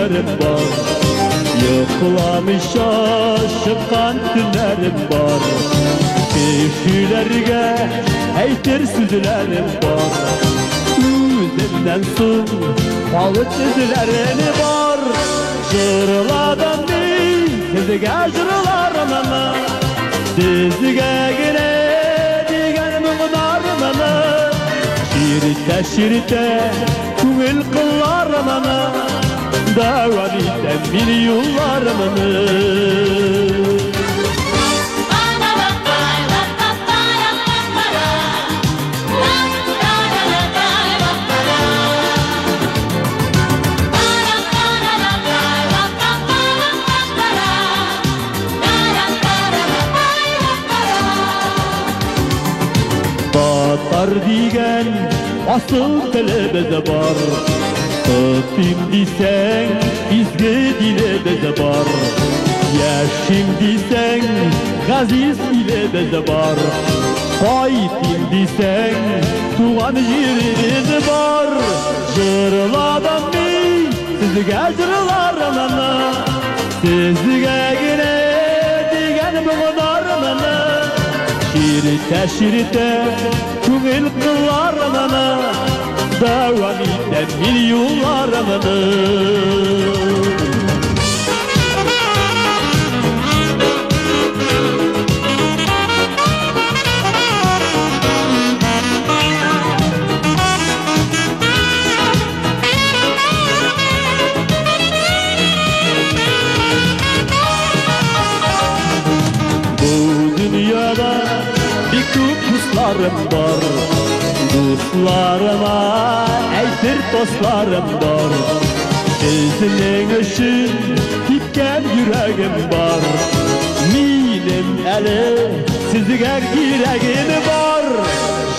көннәрем бар. Йокламыйча чыккан төннәрем бар. Кешеләргә әйтер сүзләрем бар. Үземнән соң калып эзләрем бар. Җырладым мин сезгә җырларымны, сезгә генә дигән моңнарымны. Чиртә, чиртә күңел кылларымны, дәвам итәм мин юлларымны. Татар дигән асыл телебез бар. Тотыйм дисәң, изге динебез бар. Яшим дисәң, газиз илебез бар. Кайтыйм дисәң, туган җиребез бар. Җырладым мин сезгә җырларымны, сезгә генә дигән моңнарымны. Чиртә, чиртә күңел кылларымны, дәвам итәм мин юлларымны. Бу дөньяда бик күп дусларым бар. Дусларыма әйтер тосларым бар. Сезнең өчен типкән йөрәгем бар. Минем әле сезгә кирәгем бар.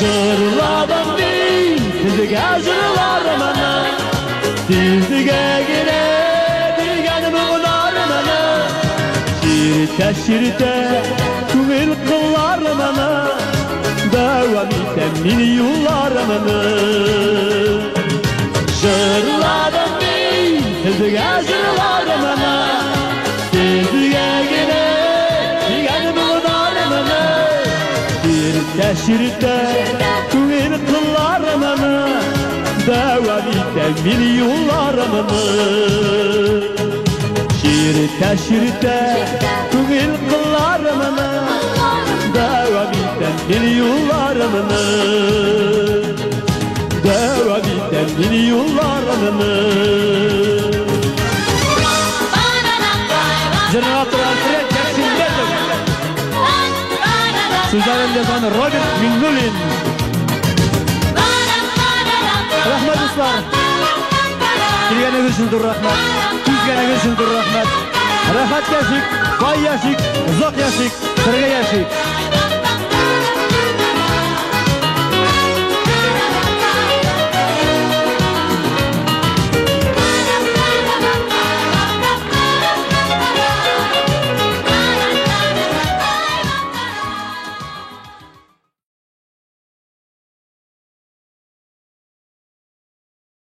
Җырладым мин сезгә җырларымны, сезгә генә дигән моңнарымны. Чиртә, чиртә күңел кылларымны, дәвам итәм мин юлларымны. Җырладым мин сезгә җырларымны, сезгә генә дигән моңнарымны. Чиртә, чиртә күңел кылларымны, дәвам итәм мин юлларымны. Чиртә, чиртә күңел кылларымны, дәвам итәм мин юлларымны. Дәвам итәм мин юлларымны. Җырны авторы Альфред Якшимбетов. Сүзләрен язган Роберт Миңнуллин. Рәхмәт, дуслар. Килгәнегез өчен зур рәхмәт. Түзгәнегез өчен зур рәхмәт. Рәхәт яшик, бай яшик, озак яшик, бергә яшик.